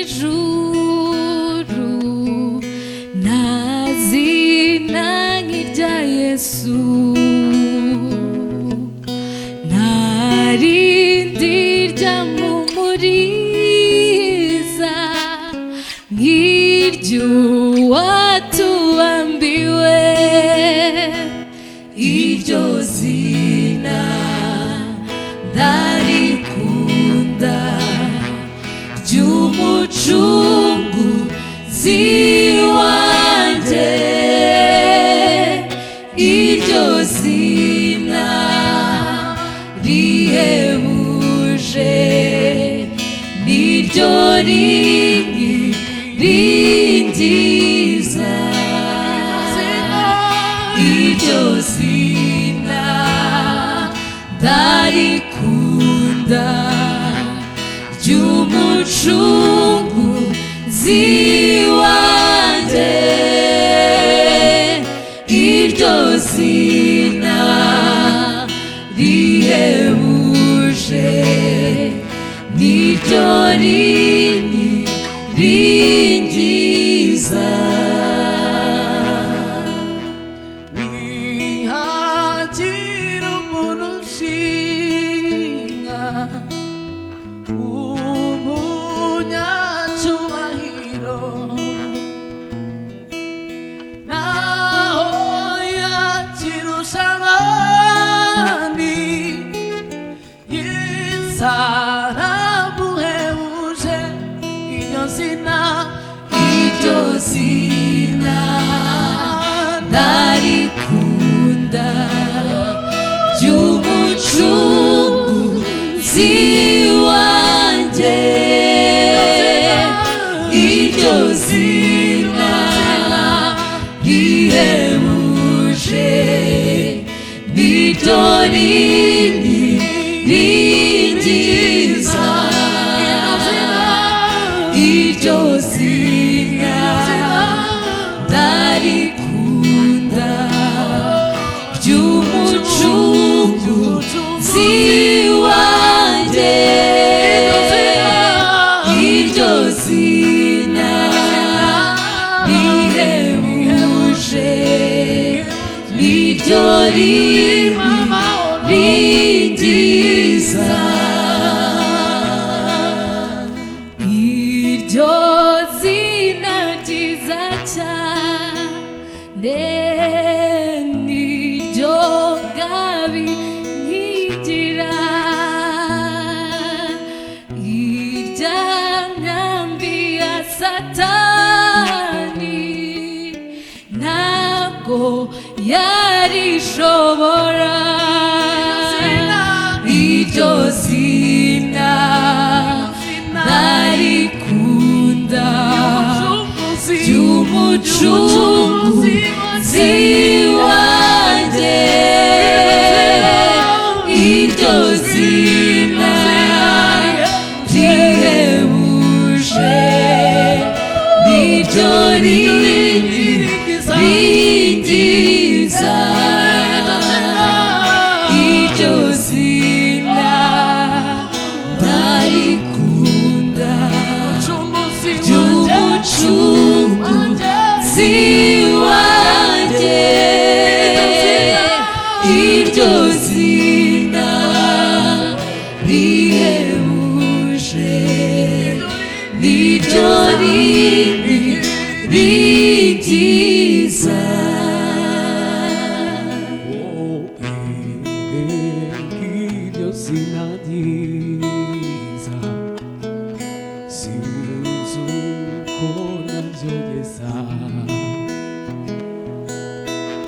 n'ijuru, nta zina nk'irya Yesu, nta rindi ryampumuriza nk'iry'uwatubambiwe. Iryo zina ndarikunda ry'Umucunguzi wanjye, iryo zina rihebuje, niryo rinkingiza. Iryo zina ndarikunda ry'Umucunguzi wanjye, iryo zina rihebuje, niryo rinkingiza. Nihagira umuntu ushinga umunyacyubahiro, naho yakirusha abandi, Yesu aramuhebuje. Iryo zina, Iryo zina ndarikunda ry'Umucunguzi wanjye, iryo zina rihebuje, niryo rinkingiza. Iryo zina ndarikunda ry'Umucunguzi wanjye, iryo zina rihebuje, niryo rinkingiza. Iryo zina ryiza cyane, niryo ngabi nkigira, irya myambi ya Satani ntabwo yarishobora. Iryo zina ndarikunda ry'Umucunguzi wanjye, iryo zina rihebuje, niryo rinkingiza. Iryo zina ndarikunda ry'Umucunguzi wanjye, iryo zina rihebuje, niryo rinkingiza. Oh, iryo zina ryiza, sinzi uko nabyogeza,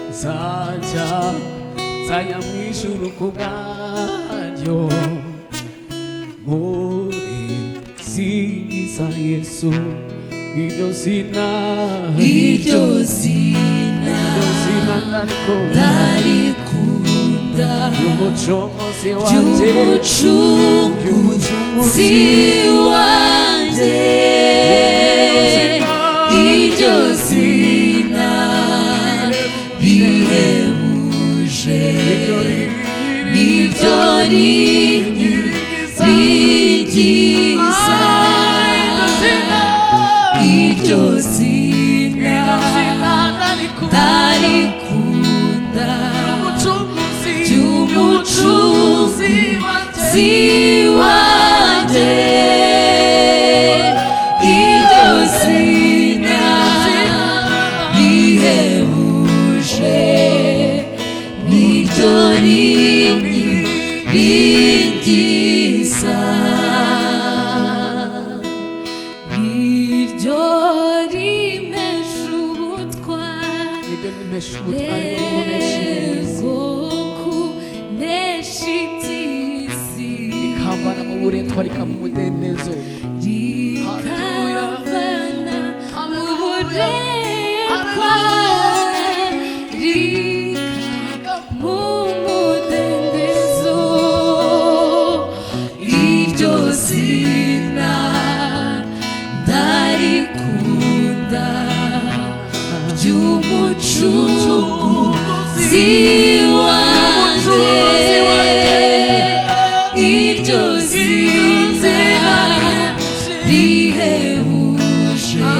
nzajya nzajya mu ijuru ku bwaryo, muri singiza Yesu. Iryo zina, Iryo zina iryo zina ndarikunda ndarikunda ry'Umucunguzi wanjye, ry'Umucunguzi wanjye, iryo zina rihebuje, niryo rinkingiza. Umucunguzi wanjye, iryo zina rihebuje, niryo rinkingiza, niryo rimesha ubutware Niryo rimesha ubutware bwo kunesha, bwo kunesha iby'isi, rikambana mu buretwa, rikaba umudendezo. Rikamvana mu buretwa, rika mu mudendezo. Iryo zina ndarikunda ry'Umucunguzi wanjye, iryo zina rihebuje,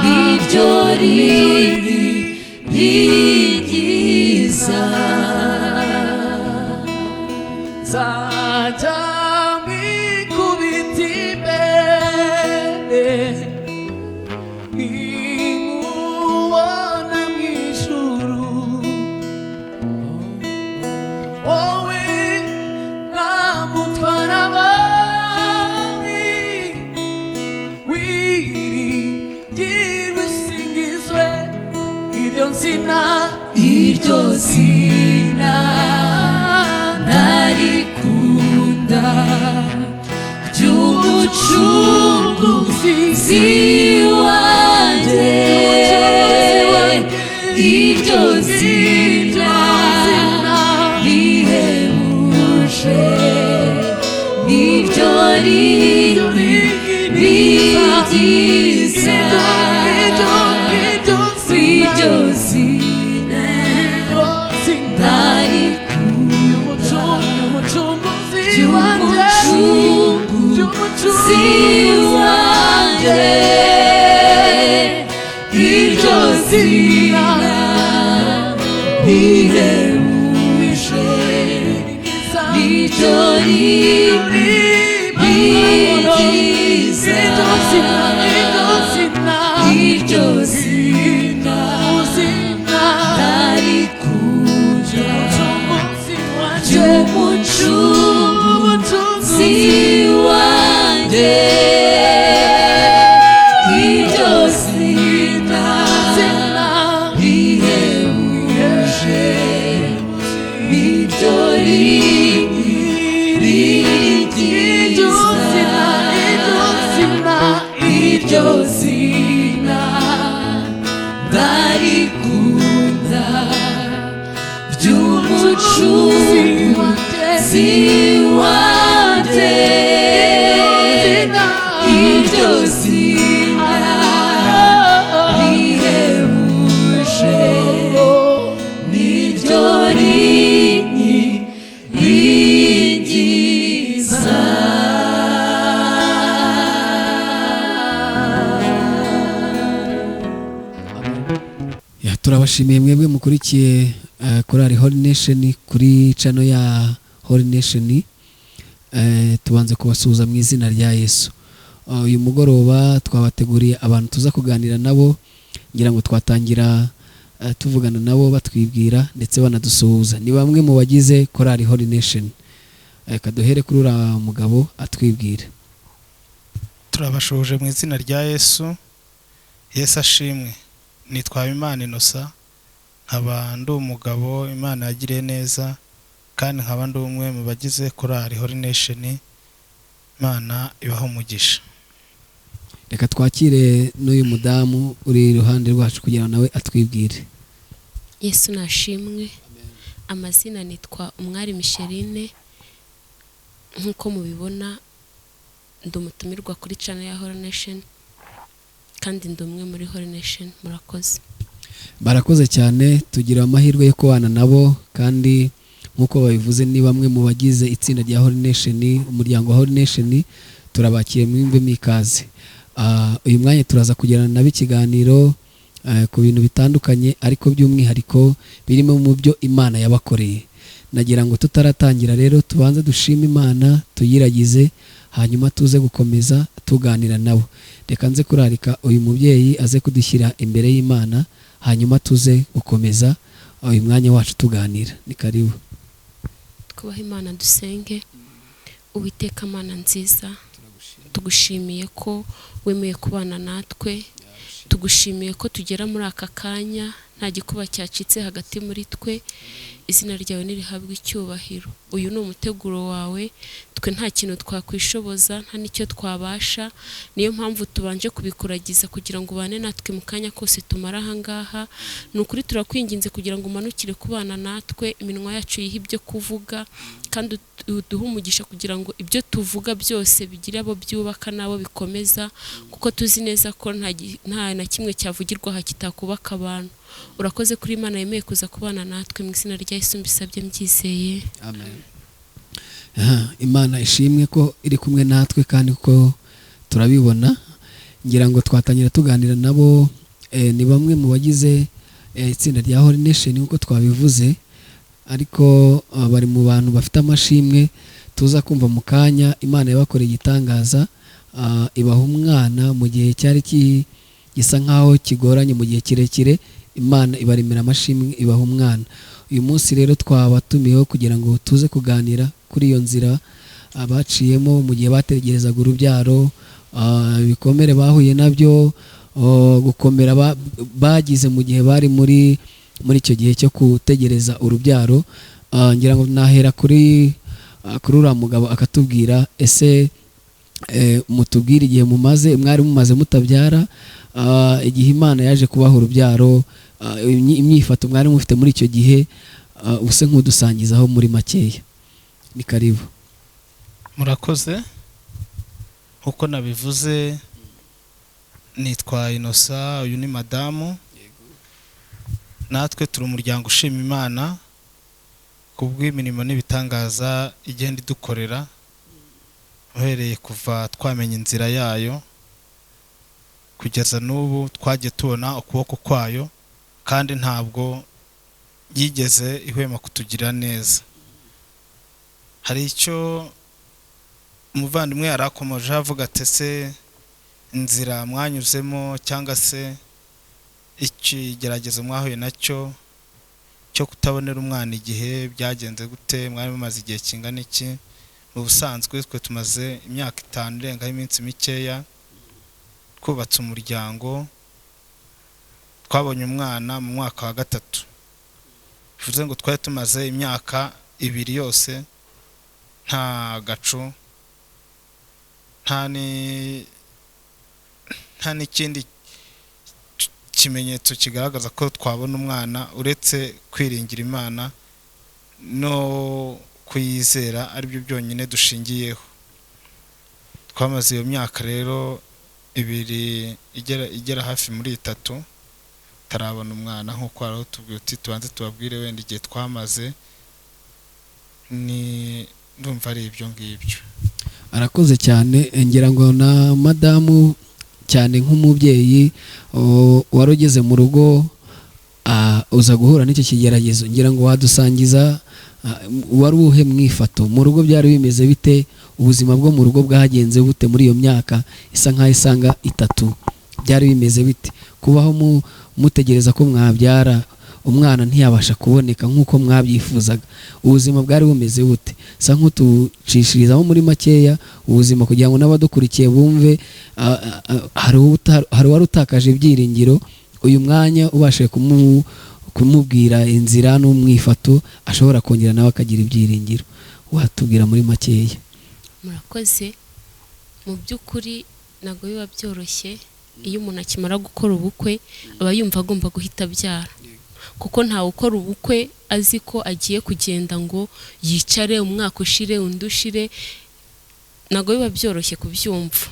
niryo rinkingiza. Nzajya mwikubita imbere nimubona mu ijuru, wowe namutwara abami, wiringirwe usingizwe iryo zina. Iryo zina ndarikunda ry'Umucunguzi wanjye, iryo zina rihebuje, niryo rinkingiza. Iryo zina ndarikunda ry'Umucunguzi wanjye, iryo zina rihebuje, niryo rinkingiza. Iryo zina ndarikunda ry'Umucunguzi wanjye, iryo zina rihebuje, niryo rinkingiza. Iryo zina ndarikunda ry'Umucunguzi wanjye, iryo zina rihebuje, niryo rinkingiza. Ya, turabashimiye mwebwe mukurikiye korali Holy Nation kuri channel ya Holy Nation. Tubanze kubasuhuza mu izina rya Yesu. Uyu mugoroba twabateguriye abantu tuza kuganira nabo, ngira ngo twatangira tuvugana nabo batwibwira ndetse banadusuhuza. Ni bamwe mu bagize korali Holy Nation. Kaduhere kuri uriya mugabo atwibwira. Turabashuhuje mu izina rya Yesu. Yesu ashimwe. Nitwa Habimana Innocent, nkaba ndi umugabo Imana yagiriye neza, kandi nkaba ndi umwe mu bagize korali Holy Nation. Imana ibaho umugisha. Reka twakire n'uyu mudamu uri iruhande rwacu kugira ngo nawe atwibwire. Yesu nashimwe. Amazina nitwa Umwari Micheline. Nk'uko mubibona, ndi umutumirwa kuri channel ya Holy Nation, kandi ndi umwe muri Holy Nation. Murakoze. Barakoze cyane, tugira amahirwe yo kubana nabo, kandi nk'uko babivuze ni bamwe mu bagize itsinda rya Holy Nation, umuryango wa Holy Nation. Turabakiriye, mwiyumvemo ikaze. Uyu mwanya turaza kugirana nabo ikiganiro ku bintu bitandukanye, ariko by'umwihariko birimo mu byo Imana yabakoreye. Nagira ngo tutaratangira rero tubanze dushime Imana, tuyiragize, hanyuma tuze gukomeza tuganira nabo. Reka nze kurarika uyu mubyeyi aze kudushyira imbere y'Imana, hanyuma tuze gukomeza uyu mwanya wacu tuganira. Ni karibu. Twubahe Imana, dusenge. Uwiteka Mana nziza, tugushimiye ko wemeye kubana natwe, tugushimiye ko tugera muri aka kanya nta gikuba cyacitse hagati muri twe. Izina ryawe nirihabwe icyubahiro. Uyu ni umuteguro wawe, twe nta kintu twakwishoboza, nta n'icyo twabasha. Niyo mpamvu tubanje kubikuragiza kugira ngo ubane natwe mu kanya kose tumara aha ngaha. Ni ukuri turakwinginze kugira ngo umanukire kubana natwe, iminwa yacu yihe ibyo kuvuga, kandi uduhe umugisha kugira ngo ibyo tuvuga byose bigire abo byubaka n'abo bikomeza, kuko tuzi neza ko nta na kimwe cyavugirwa aha kitakubaka abantu. Urakoze kuri Imana yemeye kuza kubana natwe, mu izina rya Yesu mbisabye mbyizeye. Amen. Imana ishimwe ko iri kumwe natwe kandi ko turabibona. Ngira ngo twatangira tuganira nabo. Ni bamwe mu bagize itsinda rya Holy Nation nk'uko twabivuze, ariko bari mu bantu bafite amashimwe tuza kumva mu kanya. Imana yabakoreye igitangaza, ibaha umwana mu gihe cyari gisa nkaho kigoranye, mu gihe kirekire Imana ibaremera amashimwe ibaha umwana. Uyu munsi rero twabatumiyeho kugira ngo tuze kuganira kuri iyo nzira abaciyemo mu gihe bategerezaga urubyaro, ibikomere bahuye nabyo, gukomera bagize mu gihe bari muri icyo gihe cyo gutegereza urubyaro. Ngira ngo nahera kuri uriya mugabo akatubwira, ese mutubwire igihe mumaze, mwari mumaze mutabyara, igihe Imana yaje kubaha urubyaro, imyifato mwari mufite muri icyo gihe, use nk'udusangizaho muri makeya. Ni karibu. Murakoze. Nkuko nabivuze nitwa Innocent, uyu ni madamu. Natwe turi umuryango ushima Imana kubw'imirimo n'ibitangaza igenda idukorera, uhereye kuva twamenya inzira yayo kugeza n'ubu twagiye tubona ukuboko kwayo, kandi ntabwo yigeze ihwema kutugira neza. Hari icyo umuvandimwe yarakomoje avuga ati ese inzira mwanyuzemo cyangwa se ikigeragezo mwahuye nacyo cyo kutabonera umwana igihe byagenze gute, mwari mumaze igihe kingana iki? Mu busanzwe twe tumaze imyaka 5 irengaho iminsi mikeya twubatse umuryango. Twabonye umwana mu mwaka wa 3, bivuze ngo twari tumaze imyaka 2 yose nta gacu, nta n'ikindi kimenyetso kigaragaza ko twabona umwana, uretse kwiringira Imana no kuyizera, aribyo byonyine dushingiyeho. Twamaze iyo myaka rero 2 igera hafi muri 3 tarabona umwana, nkuko hariho tubwiye uti tubanze tubabwire wenda igihe twamaze. Ni ndumva ari ibyo ngibyo. Arakoze cyane. Ngira ngo na madamu cyane nk'umubyeyi wari ugeze mu rugo uza guhura n'icyo kigeragezo, ngira ngo wadusangiza wari uwuhe mwifato mu rugo, byari bimeze bite, ubuzima bwo mu rugo bwagenze bute muri iyo myaka isa nkaho isanga 3, byari bimeze bite kubaho mutegereza ko mwabyara umwana ntiyabasha kuboneka nk'uko mwabyifuzaga, ubuzima bwari bumeze bute? Sa nk'utucishirizamo muri makeya ubuzima kugira ngo n'abadukurikiye bumve. Hari uwari utakaje ibyiringiro, uyu mwanya ubashije kumubwira inzira n'umwifato ashobora kongera nawe akagira ibyiringiro, watubwira muri makeya. Murakoze. Mu by'ukuri ntabwo biba byoroshye iyo umuntu akimara gukora ubukwe aba yumva agomba guhita abyara, kuko ntawe ukora ubukwe azi ko agiye kugenda ngo yicare umwaka ushire undi ushire, ntabwo biba byoroshye kubyumva.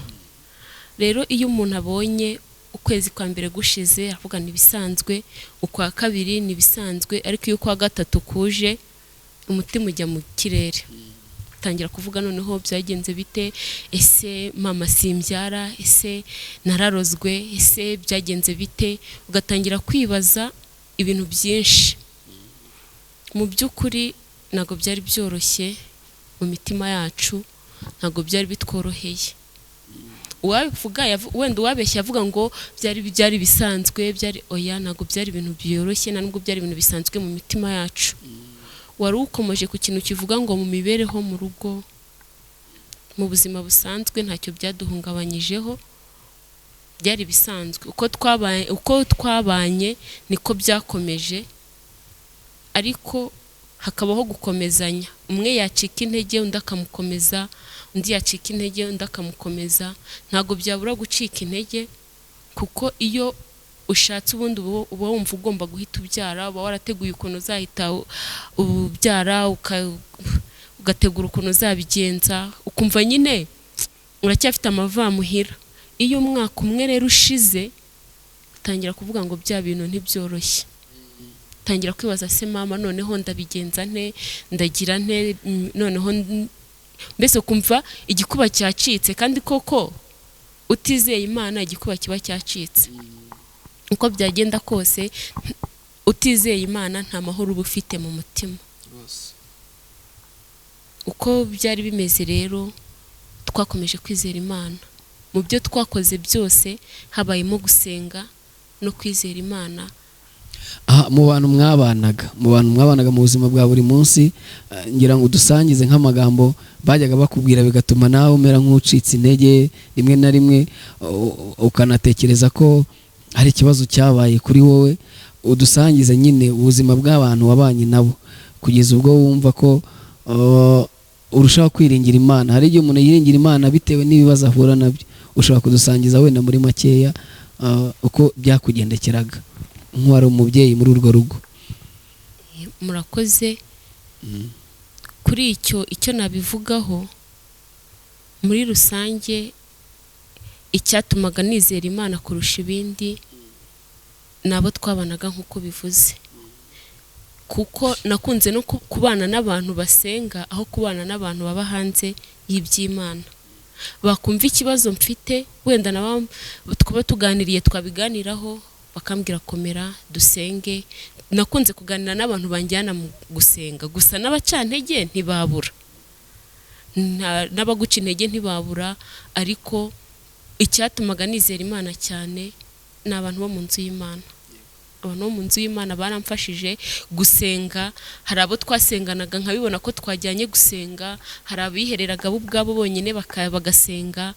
Rero iyo umuntu abonye ukwezi kwa mbere gushize avuga ntibisanzwe, ukwa kabiri ntibisanzwe, ariko iyo ukwa gatatu kuje umutima ujya mu kirere, tangira kuvuga noneho byagenze bite, ese mama simbyara, ese nararozwe, ese byagenze bite, ugatangira kwibaza ibintu byinshi. Mu by'ukuri Ntabwo byari byoroshye mu mitima yacu, ntabwo byari bitworoheye. Uwabivuga wenda uwabeshya avuga ngo byari bisanzwe, byari oya, ntabwo byari ibintu byoroshye, nta nubwo byari ibintu bisanzwe mu mitima yacu. Wari ukomeje ku kintu kivuga ngo mu mibereho mu rugo, mu buzima busanzwe ntacyo byaduhungabanyijeho, byari bisanzwe. Uko twabanye niko byakomeje, ariko hakabaho gukomezanya. Umwe yacika intege undi akamukomeza, undi yacika intege undi akamukomeza. Ntabwo byabura gucika intege, kuko iyo ushatse ubundi uba wumva ugomba guhita ubyara, uba warateguye ukuntu uzahita ubyara, ugategura ukuntu uzabigenza, ukumva nyine uracyafite amavamuhira. Iyo umwaka umwe rero ushize, utangira kuvuga ngo bya bintu ntibyoroshye, utangira kwibaza se mama noneho ndabigenza nte, ndagira nte, noneho mbese ukumva igikuba cyacitse. Kandi koko utizeye Imana igikuba kiba cyacitse. Uko byagenda kose utizeye Imana nta mahoro uba ufite mu mutima. Uko byari bimeze rero, twakomeje kwizera Imana mu byo twakoze byose, habayemo gusenga no kwizera Imana. Aha, mu bantu mwabanaga mu buzima bwa buri munsi, ngira ngo udusangize nk'amagambo bajyaga bakubwira bigatuma nawe umera nk'ucitse intege, rimwe na rimwe ukanatekereza ko hari ikibazo cyabaye kuri wowe. Udusangize nyine ubuzima bw'abantu wabanye nabo kugeza ubwo wumva ko urushaho kwiringira Imana. Hari igihe umuntu yiringira Imana bitewe n'ibibazo ahura nabyo. Ushobora kudusangiza wenda muri makeya uko byakugendekeraga nk'uwari umubyeyi muri urwo rugo? Murakoze. Kuri icyo nabivugaho muri rusange, icyatumaga nizera Imana kurusha ibindi ni abo twabanaga nk'uko bivuze, kuko nakunze no kubana n'abantu basenga aho kubana n'abantu baba hanze y'iby'Imana. Bakumva ikibazo mfite, wenda nabo twaba tuganiriye twabiganiraho, bakambwira komera dusenge. Nakunze kuganira n'abantu banjyana mu gusenga, gusa n'abacantege ntibabura, n'abaguca intege ntibabura, ariko icyatumaga nizera Imana cyane ni abantu bo mu nzu y'Imana. Abantu bo mu nzu y'Imana baramfashije gusenga. Hari abo twasenganaga nkabibona ko twajyanye gusenga, hari abihereraga bo ubwabo bonyine bagasenga.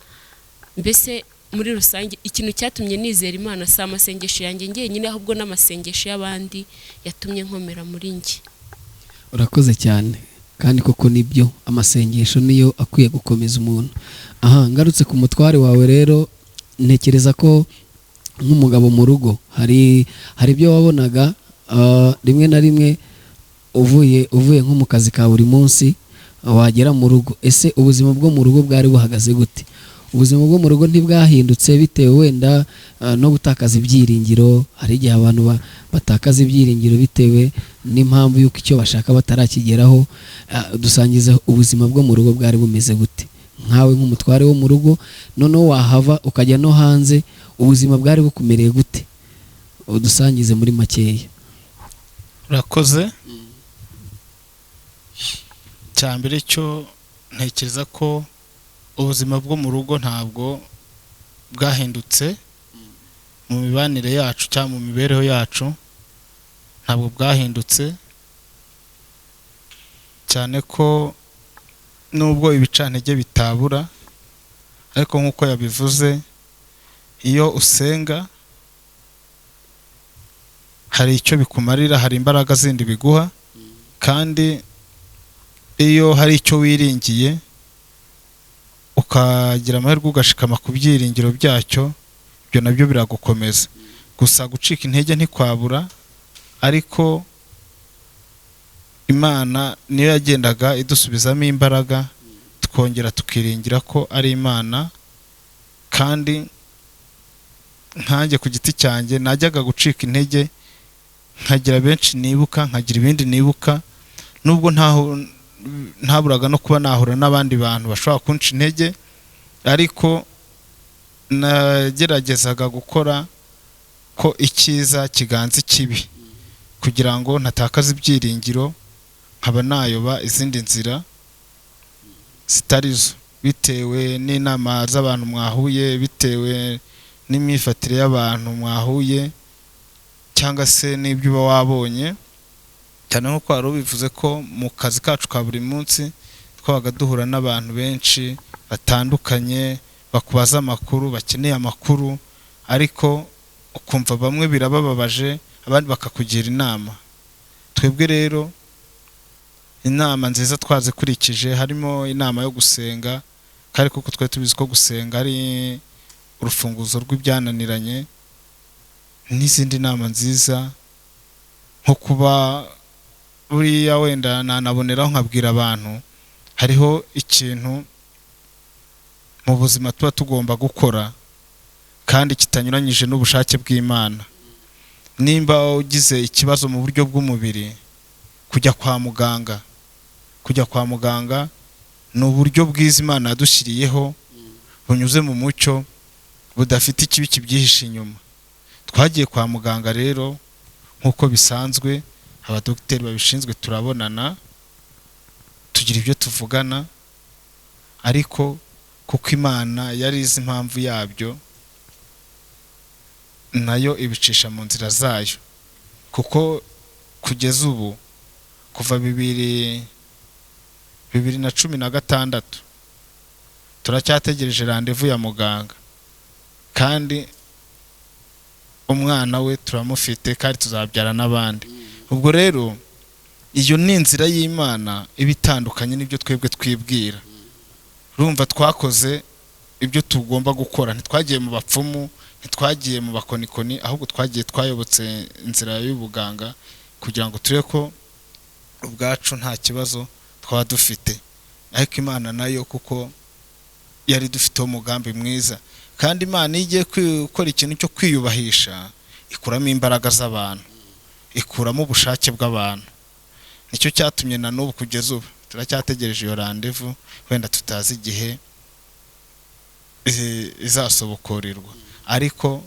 Mbese muri rusange ikintu cyatumye nizera Imana si amasengesho yanjye njyenyine, ahubwo n'amasengesho y'abandi yatumye nkomera muri njye. Urakoze cyane, kandi koko nibyo, amasengesho niyo akwiye gukomeza umuntu. Aha ngarutse ku mutware wawe rero, ntekereza ko nk'umugabo mu rugo hari ibyo wabonaga rimwe na rimwe uvuye nko mu kazi ka buri munsi wagera mu rugo. Ese ubuzima bwo mu rugo bwari buhagaze gute? Ubuzima bwo mu rugo ntibwahindutse bitewe wenda no gutakaza ibyiringiro? Hari igihe abantu batakaza ibyiringiro bitewe n'impamvu y'uko icyo bashaka batarakigeraho. Dusangize ubuzima bwo mu rugo bwari bumeze gute nkawe nk'umutware wo mu rugo, noneho wahava ukajya no hanze, ubuzima bwari bukumereye gute? Udusangize muri makeya. Urakoze. Cyambere cyo ntekereza ko ubuzima bwo mu rugo ntabwo bwahindutse mu mibanire yacu cyangwa mu mibereho yacu, ntabwo bwahindutse cyane ko nubwo ibicantege bitabura, ariko nk'uko yabivuze, iyo usenga hari icyo bikumarira, hari imbaraga zindi biguha, kandi iyo hari icyo wiringiye ukagira amahirwe ugashikama ku byiringiro byacyo, ibyo nabyo biragukomeza. Gusa gucika intege ntikwabura, ariko Imana niyo yagendaga idusubizamo imbaraga, tukongera tukiringira ko ari Imana. Kandi nkanjye ku giti cyanjye najyaga gucika intege nkagira benshi nibuka, nkagira ibindi nibuka, nubwo ntaburaga no kuba nahura n'abandi bantu bashobora kunca intege, ariko nageragezaga gukora ko icyiza kiganza ikibi kugira ngo ntatakaza ibyiringiro, nkaba nayoba izindi nzira zitari zo, bitewe n'inama z'abantu mwahuye, bitewe n'imyifatire y'abantu mwahuye, cyangwa se n'ibyo uba wabonye. Cyane nk'uko wari ubivuze ko mu kazi kacu ka buri munsi twabaga duhura n'abantu benshi batandukanye, bakubaza amakuru, bakeneye amakuru, ariko ukumva bamwe birabababaje, abandi bakakugira inama. Twebwe rero inama nziza twazikurikije, harimo inama yo gusenga, kandi kuko twari tubizi ko gusenga ari urufunguzo rw'ibyananiranye, n'izindi nama nziza nko kuba buriya wenda nanaboneraho nkabwira abantu, hariho ikintu mu buzima tuba tugomba gukora kandi kitanyuranyije n'ubushake bw'Imana. Nimba ugize ikibazo mu buryo bw'umubiri, kujya kwa muganga, kujya kwa muganga ni uburyo bwiza Imana yadushyiriyeho, bunyuze mu mucyo, budafite ikibi kibyihishe inyuma. Twagiye kwa muganga rero nk'uko bisanzwe, abadogiteri babishinzwe turabonana, tugira ibyo tuvugana, ariko kuko Imana yari izi impamvu yabyo, nayo ibicisha mu nzira zayo. Kuko kugeza ubu, kuva 2016, turacyategereje randevu ya muganga, kandi umwana we turamufite, kandi tuzabyara n'abandi. Ubwo rero iyo ni inzira y'Imana iba itandukanye n'ibyo twebwe twibwira. Urumva twakoze ibyo tugomba gukora, ntitwagiye mu bapfumu, ntitwagiye mu bakonikoni, ahubwo twagiye twayobotse inzira y'ubuganga kugira ngo turebe ko ubwacu nta kibazo twaba dufite. Ariko Imana nayo kuko yari dufiteho umugambi mwiza, kandi Imana iyo igiye gukora ikintu cyo kwiyubahisha, ikuramo imbaraga z'abantu, ikuramo ubushake bw'abantu. Nicyo cyatumye na n'ubu kugeza ubu turacyategereje iyo randevu, wenda tutazi igihe izasobokorerwa. Ariko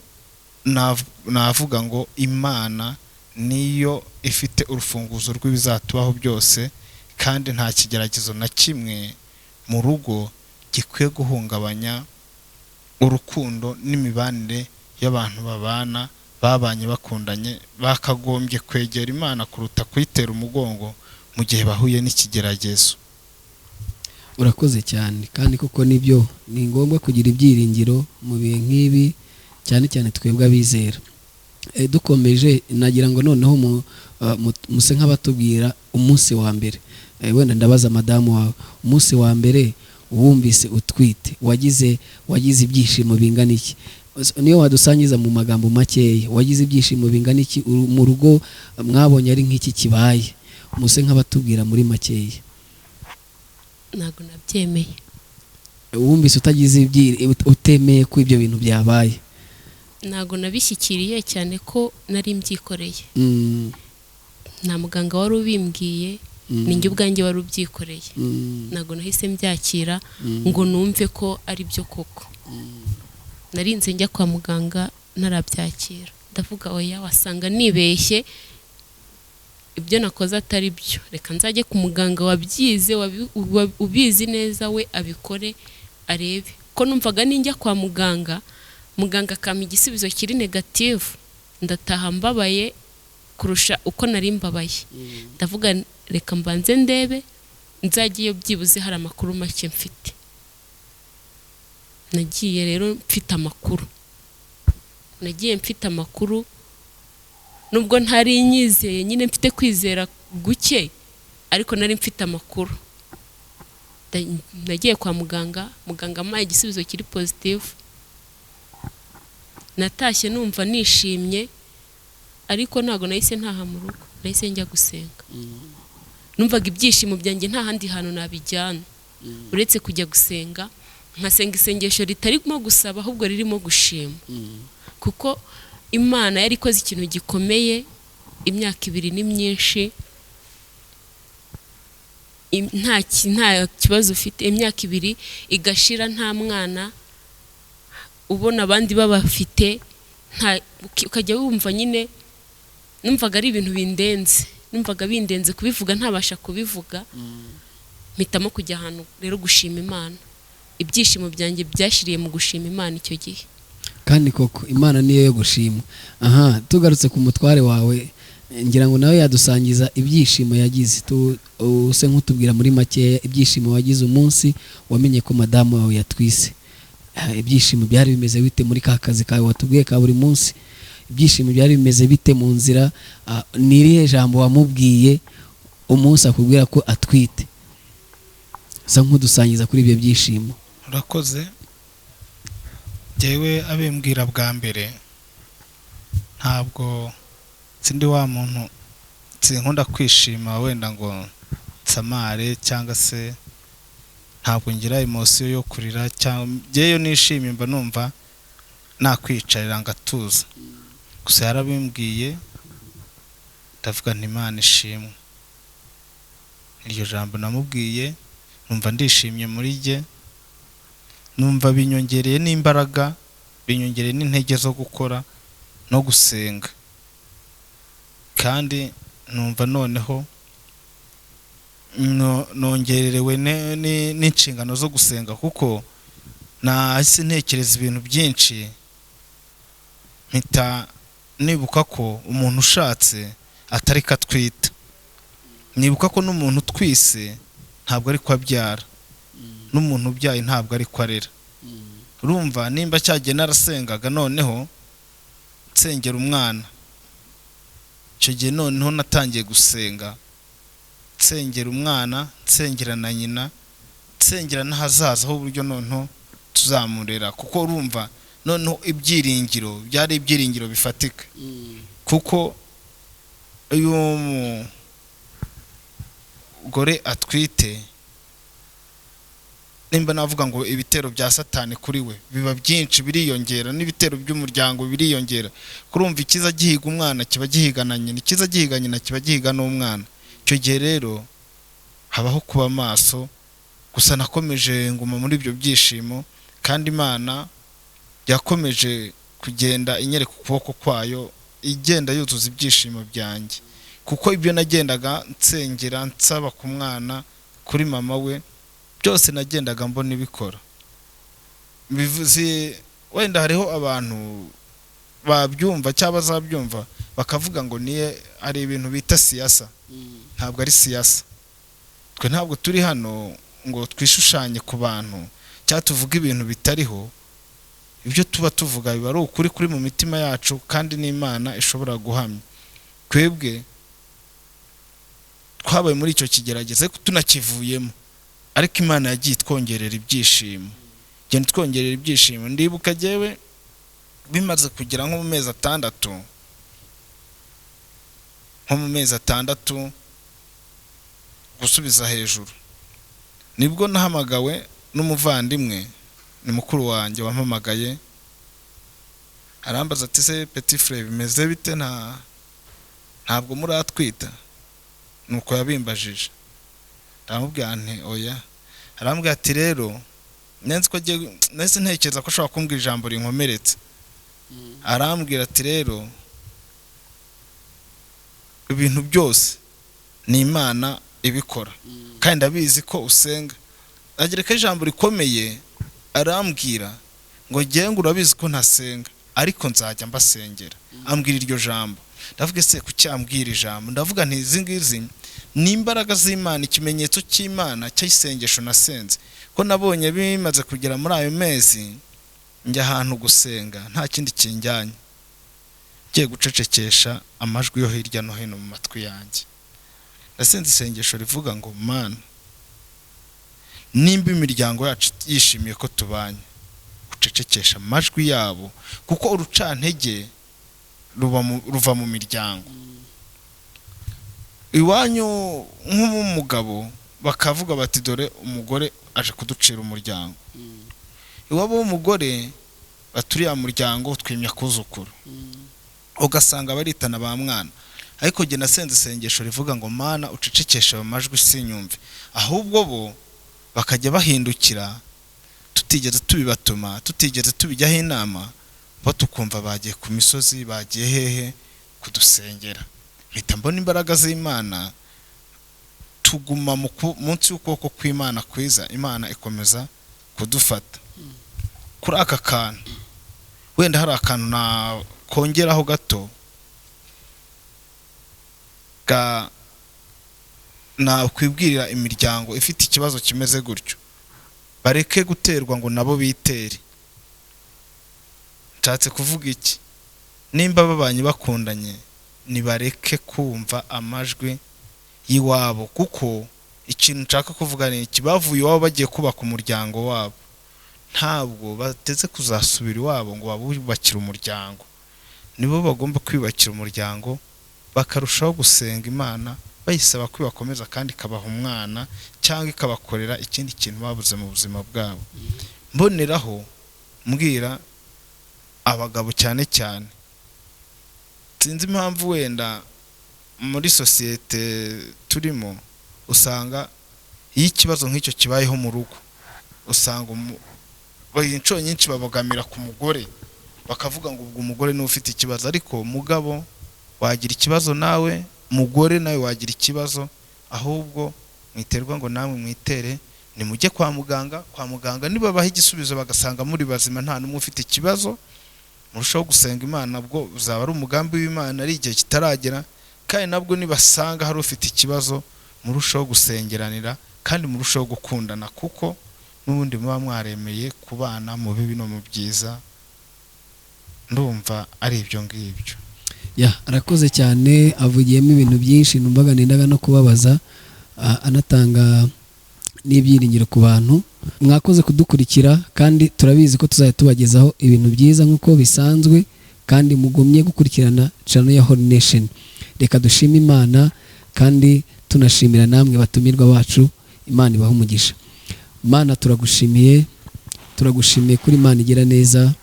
navuga ngo Imana niyo ifite urufunguzo rw'ibizatubaho byose, kandi nta kigeragezo na kimwe mu rugo gikwiye guhungabanya urukundo n'imibanire y'abantu babana, babanye bakundanye, bakagombye kwegera Imana kuruta kuyitera umugongo mu gihe bahuye n'ikigeragezo. Urakoze cyane, kandi koko nibyo, ni ngombwa kugira ibyiringiro mu bihe nk'ibi, cyane cyane twebwe abizera. Dukomeje, nagira ngo noneho muse nk'abatubwira umunsi wa mbere. Wenda ndabaza madamu wawe, umunsi wa mbere wumvise utwite, wagize ibyishimo bingana iki? Niyo wadusangiza mu magambo makeya, wagize ibyishimo bingana iki mu rugo mwabonye ari nk'iki kibaye? Muse nk'abatubwira muri makeya. Ntabwo nabyemeye. Wumvise utagize utemeye ko ibyo bintu byabaye? Ntabwo nabishyikiriye, cyane ko nari mbyikoreye. Nta muganga wari ubimbwiye, ni njye ubwanjye wari ubyikoreye. Ntabwo nahise mbyakira ngo numve ko ari byo koko. Narinze njya kwa muganga ntarabyakira, ndavuga oya, wasanga nibeshye, ibyo nakoze atari byo, reka nzajye ku muganga wabyize, ubizi neza, we abikore arebe. Ko numvaga ninjya kwa muganga, muganga akampa igisubizo kiri negative, ndataha mbabaye kurusha uko nari mbabaye. Ndavuga reka mbanze ndebe, nzajye iyo byibuze hari amakuru make mfite. Nagiye rero mfite amakuru, nagiye mfite amakuru, nubwo ntari nyizeye nyine, mfite kwizera guke, ariko nari mfite amakuru. Nagiye kwa muganga, muganga ampaye igisubizo kiri positive. Natashye numva nishimye, ariko ntabwo nahise ntaha mu rugo, nahise njya gusenga. Numvaga ibyishimo byanjye nta handi hantu nabijyana uretse kujya gusenga, nkasenga isengesho ritarimo gusaba ahubwo ririmo gushima, kuko Imana yari ikoze ikintu gikomeye. Imyaka 2 ni myinshi, nta kibazo ufite, imyaka 2 igashira nta mwana, ubona abandi babafite, ukajya wumva nyine, numvaga ari ibintu bindenze, Numvaga bindenze kubivuga, ntabasha kubivuga. Mpitamo kujya ahantu rero gushima Imana. Ibyishimo byanjye byashiriye mu gushima Imana icyo gihe. Kandi koko Imana niyo yo gushimwa. Aha tugarutse ku mutware wawe, ngira ngo nawe yadusangiza ibyishimo yagize. Use nk'utubwira muri makeya ibyishimo wagize umunsi wamenye ko madamu wawe yatwise. Ibyishimo byari bimeze bite muri ka kazi kawe watubwiye ka buri munsi? Ibyishimo byari bimeze bite mu nzira? Ni irihe jambo wamubwiye umunsi akubwira ko atwite? Usa nk'udusangiza kuri ibyo byishimo. Urakoze. Jyewe abimbwira bwa mbere, ntabwo sindi wa muntu, sinkunda kwishima wenda ngo nsamare, cyangwa se ntabwo ngira emotion yo kurira, cyangwa jyewe nishimye mba numva nakwicarira ngatuza. Gusa yarabimbwiye, ndavuga nti Imana ishimwe. Iryo jambo namubwiye numva ndishimye muri jye, numva binyongereye n'imbaraga, binyongereye n'intege zo gukora no gusenga. Kandi numva noneho nongererewe n'inshingano zo gusenga, kuko nahise ntekereza ibintu byinshi, mpita nibuka ko umuntu ushatse atari ko atwita, nibuka ko n'umuntu utwise ntabwo ari ko abyara, n'umuntu ubyaye ntabwo ari ko arera. Urumva nimba cyagiye narasengaga noneho nsengera umwana, icyo gihe noneho natangiye gusenga nsengera umwana, nsengera na nyina, nsengera n'ahazaza h'uburyo noneho tuzamurera. Kuko urumva noneho ibyiringiro byari ibyiringiro bifatika, kuko iyo umugore atwite, nimba navuga ngo ibitero bya Satani kuri we biba byinshi, biriyongera, n'ibitero by'umuryango biriyongera. Kurumva ikiza gihiga umwana kiba gihiga na nyina, ikiza gihiga nyina kiba gihiga n'umwana. Icyo gihe rero habaho kuba maso. Gusa nakomeje nguma muri ibyo byishimo, kandi Imana yakomeje kugenda inyereka ukuboko kwayo, igenda yuzuza ibyishimo byanjye. Kuko ibyo nagendaga nsengera nsaba ku mwana, kuri mama we, byose nagendaga mbona ibikora. Bivuze wenda hariho abantu babyumva cyangwa bazabyumva bakavuga ngo niye ari ibintu bita siyasa. Ntabwo ari siyasa. Twe ntabwo turi hano ngo twishushanye ku bantu cyangwa tuvuge ibintu bitariho. Ibyo tuba tuvuga biba ari ukuri kuri mu mitima yacu, kandi n'Imana ishobora guhamya. Twebwe twabaye muri icyo kigeragezo ariko tunakivuyemo, ariko Imana yagiye itwongerera ibyishimo, igenda itwongerera ibyishimo. Ndibuka jyewe bimaze kugera nko mu mezi atandatu, nko mu mezi atandatu gusubiza hejuru, nibwo nahamagawe n'umuvandimwe, ni mukuru wanjye wampamagaye, arambaza ati se petit frère bimeze bite, ntabwo muratwita? Nuko yabimbajije, ndamubwira nti oya. Arambwira ati rero nahise ntekereza ko ashobora kumbwira ijambo rinkomeretse. Arambwira ati rero ibintu byose ni Imana ibikora, kandi ndabizi ko usenga. Agereka ijambo rikomeye, arambwira ngo ngenga urabizi ko ntasenga, ariko nzajya mbasengera. Ambwira iryo jambo, ndavuga ese kuki ambwira ijambo? Ndavuga nti izi ngizi ni imbaraga z'Imana, ikimenyetso cy'Imana cy'isengesho nasenze. Ko nabonye bimaze kugera muri ayo mezi, njya ahantu gusenga nta kindi kinjyanye, ngiye gucecekesha amajwi yo hirya no hino mu matwi yanjye. Nasenze isengesho rivuga ngo Mana, nimba imiryango yacu yishimiye ko tubanye, ucecekesha amajwi yabo, kuko urucantege ruva mu miryango. Iwanyu nk'umugabo bakavuga bati dore umugore aje kuducira umuryango, iwabo w'umugore baturiye muryango twimya kuzukuru, ugasanga baritana ba mwana. Ariko jye nasenze isengesho rivuga ngo Mana ucecekeshe ayo majwi sinyumve, ahubwo bo bakajya bahindukira tutigeze tubibatuma, tutigeze tubijyaho inama, bo tukumva bagiye ku misozi, bagiye hehe kudusengera. Mpita mbona imbaraga z'Imana, tuguma munsi y'ukuboko kw'Imana kwiza, Imana ikomeza kudufata. Kuri aka kantu wenda hari akantu nakongeraho gato ga nakwibwirira imiryango ifite ikibazo kimeze gutyo, bareke guterwa ngo nabo bitere. Nshatse kuvuga iki? Nimba babanye bakundanye, nibareke kumva amajwi y'iwabo, kuko ikintu nshaka kuvuga ni iki: bavuye iwabo bagiye kubaka umuryango wabo, ntabwo bateze kuzasubira iwabo ngo babubakire umuryango. Nibo bagomba kwiyubakira umuryango, bakarushaho gusenga Imana bayisaba ko ibakomeza kandi ikabaha umwana cyangwa ikabakorera ikindi kintu babuze mu buzima bwabo. Mboneraho mbwira abagabo cyane cyane, sinzi impamvu wenda muri sosiyete turimo usanga iyo ikibazo nk'icyo kibayeho mu rugo, usanga inshuro nyinshi babogamira ku mugore, bakavuga ngo ubwo umugore niwe ufite ikibazo. Ariko mugabo wagira ikibazo nawe, mugore nawe wagira ikibazo, ahubwo mwiterwa ngo namwe mwitere. Nimujye kwa muganga, kwa muganga nibabaha igisubizo bagasanga muri bazima nta n'umwe ufite ikibazo, murushaho gusenga Imana, bwo uzaba ari umugambi w'Imana ari igihe kitaragera. Kandi nabwo nibasanga hari ufite ikibazo, murushaho gusengeranira kandi murushaho gukundana, kuko n'ubundi muba mwaremeye kubana mu bibi no mu byiza. Ndumva ari ibyo ngibyo. Ya, arakoze cyane, avugiyemo ibintu byinshi numvaga nendaga no kubabaza, anatanga n'ibyiringiro ku bantu. Mwakoze kudukurikira, kandi turabizi ko tuzajya tubagezaho ibintu byiza nk'uko bisanzwe, kandi mugumye gukurikirana channel ya Holy Nation. Reka dushime Imana kandi tunashimira namwe batumirwa bacu. Imana ibahe umugisha. Mana, turagushimiye, turagushimiye kuri Imana igira neza,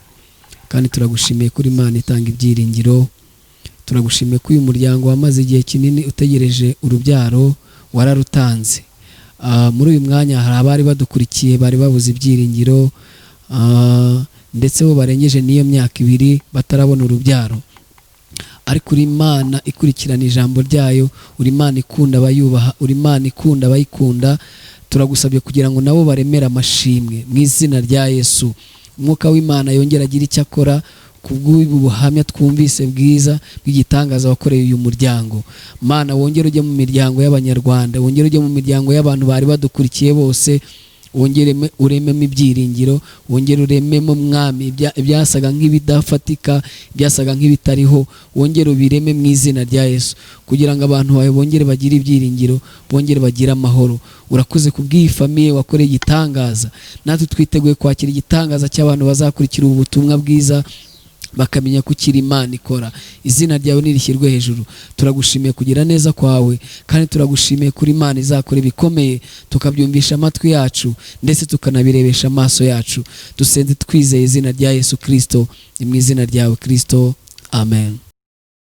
kandi turagushimiye kuri Imana itanga ibyiringiro. Turagushimiye ko uyu muryango wamaze igihe kinini utegereje urubyaro wararutanze. Muri uyu mwanya hari abari badukurikiye bari babuze ibyiringiro, ndetse bo barengeje n'iyo myaka 2 batarabona urubyaro. Ariko uri Imana ikurikirana ijambo ryayo, uri Imana ikunda abayubaha, uri Imana ikunda abayikunda. Turagusabye kugira ngo nabo baremere amashimwe mu izina rya Yesu. Umwuka w'Imana yongera agire icyo akora kubw'ubu buhamya twumvise bwiza bw'igitangaza wakoreye uyu muryango. Mana, wongere ujye mu miryango y'Abanyarwanda, wongere ujye mu miryango y'abantu bari badukurikiye bose, wongere urememo ibyiringiro, wongere urememo Mwami ibyasaga nk'ibidafatika, ibyasaga nk'ibitariho, wongere ubireme mu izina rya Yesu, kugira ngo abantu bawe bongere bagire ibyiringiro, bongere bagire amahoro. Urakoze kubw'iyi famiye wakoreye igitangaza. Natwe twiteguye kwakira igitangaza cy'abantu bazakurikira ubu butumwa bwiza, bakamenya ko ukiri Imana ikora. Izina ryawe nirishyirwe hejuru. Turagushimiye kugira neza kwawe, kandi turagushimiye kuri Imana izakora ibikomeye, tukabyumvisha amatwi yacu ndetse tukanabirebesha amaso yacu. Dusenze twizeye izina rya Yesu Kristo, ni mu izina ryawe Kristo, amen.